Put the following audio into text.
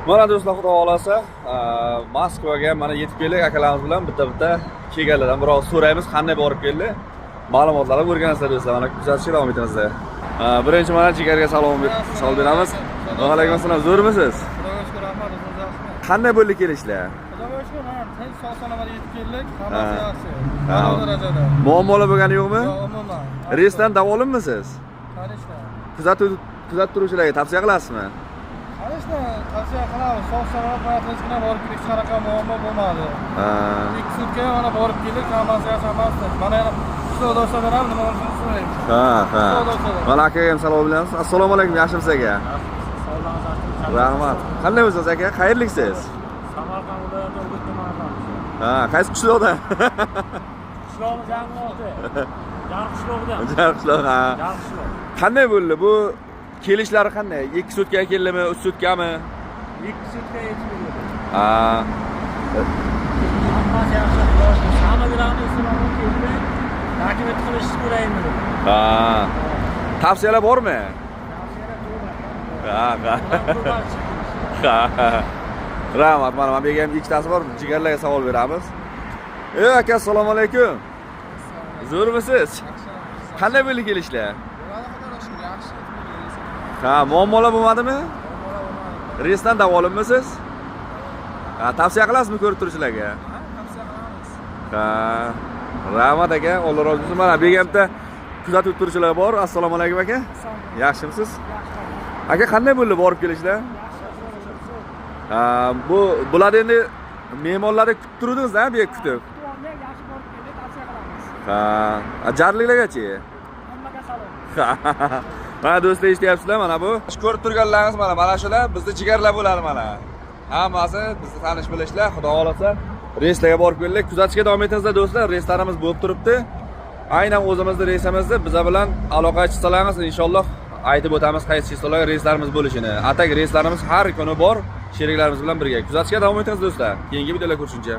Mana do'stlar, xudo xohlasa, Moskvaga ham mana yetib keldik akalarimiz bilan bitta-bitta kelganlardan biroz so'raymiz, qanday borib keldi. Ma'lumotlarni o'rganasizlar do'stlar, mana kuzatishga davom etamizlar. Birinchi mana Jigarga salom savol beramiz. Va alaykum assalom, zo'rmisiz? Xudoga shukur, rahmat, o'zingiz yaxshimi? Qanday bo'ldi kelishlar? Xudoga shukur, mana tinch, sog' salomat yetib keldik, hammasi yaxshi. Ha. A'lo darajada. Muammolar bo'lgani yo'qmi? Yo'q, umuman. Reysdan davolinmisiz? Конечно. Kuzatib turuvchilarga tavsiya qilasizmi? Конечно, tavsiya qilamiz. Sog' salomat, mana tinchgina borib keldik, hech qanaqa muammo bo'lmadi. 2 sutka mana borib keldik, hammasi yaxshi, hammasi tinch. Mana yana qishloqdoshlardan ham nima bo'lishini so'raymiz. Ha, ha. Qishloqdoshlardan. Mana akaga ham salom beramiz. Assalomu alaykum, yaxshimisiz aka? Rahmat. Qanday o'zingiz aka? Qayerliksiz? Samarqand viloyati Urgut tumanidan. Ha, qaysi qishloqdan? Qishlog'imiz Yangiolti. Jar qishlog'idan. Jar qishloq, ha. Jar qishloq. Qanday bo'ldi bu kelishlari qanday? 2 sutkaga keldimi, 3 sutkami? 2 sutka yetib keldi. Ha. Hammasi yaxshi, Xudoga shukur. Hammalarni islomga keldi. Dokument qilishni ko'raymi dedi. Ha. Tavsiyalar bormi? Tavsiyalar to'g'ri. Ha, ha. Ular ko'p. Ha. Rahmat, mana bu yerga ham ikkitasi bor. Jigarlarga savol beramiz. Ey aka, assalomu alaykum. Zo'rmisiz? Qanday bo'ldi kelishlar? Bo'ladi, Xudoga shukur, yaxshi yetib keldik. Ha, muammolar bo'lmadimi? Muammolar bo'lmadi. Reysdan davolinmisiz? Ha, tavsiya qilasizmi ko'rib turuvchilarga? Ha, tavsiya qilamiz. Ha. Rahmat aka, Alloh rozi bo'lsin. Mana bu yerga ham bitta kuzatib turuvchilar bor. Assalomu alaykum aka. Yaxshimisiz? Aka, qanday bo'ldi borib kelishlar? Ha, bu bular endi mehmonlarni kutib turdingiz, ha, bu yerga kutib. Kutib yaxshi borib keldi, tavsiya qilamiz. Ha, jarliklargachi? Hammaga salom. Mana do'stlar, eshityapsizlar, mana bu. Ko'rib turganlaringiz mana shular bizni jigarlar bo'ladi mana. Hammasi bizni tanish bilishlar, xudo xohlasa reyslarga borib keldik. Kuzatishga davom etingizlar do'stlar, reyslarimiz bo'lib turibdi. Aynan o'zimizni reysimizni biza bilan aloqa chiqsalaringiz inshaalloh aytib o'tamiz qaysi число larga reyslarimiz bo'lishini. Atak reyslarimiz har kuni bor, sheriklarimiz bilan birga. Kuzatishga davom etingiz do'stlar. Keyingi videolar ko'rishguncha.